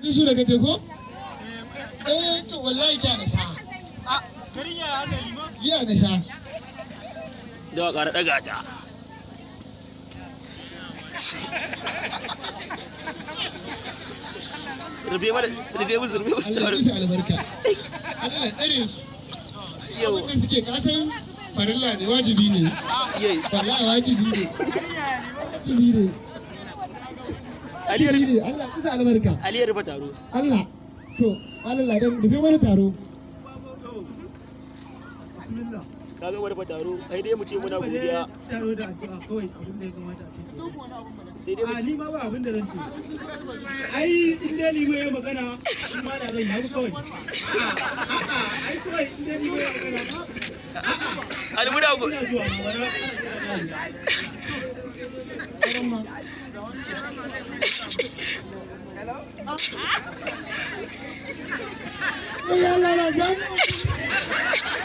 Ji su daga teku? Eh, to wallahi giya na sha. Garin yaya aka liman? Giya na sha. Da ƙara ɗaga ta. Rufe mana, rufe musu, rufe musu Allah taro. ya musu albarka. Allah ya tsare su. Yau, Abin da suke kasan farilla ne, wajibi ne. yes. Wallahi wajibi ne. Wajibi ne. Ali ya Wajibi ne. Allah ya musu albarka. Ali ya rufe taro. Allah. To, Malam Ladan, rufe mana taro. Bismillah. Ka gama rufe taro, ai dai mu ce muna godiya. Taro da addu'a kawai abin da ya kamata a ce. Sai dai mu A ce ni ma ba abin da zan ce. Ai in dai liman ya magana, shi ma da zan yi kawai. A'a, ai kawai in dai liman ya magana. Ali muna go Ina zuwa ma bara. Allah, Allah, Allah.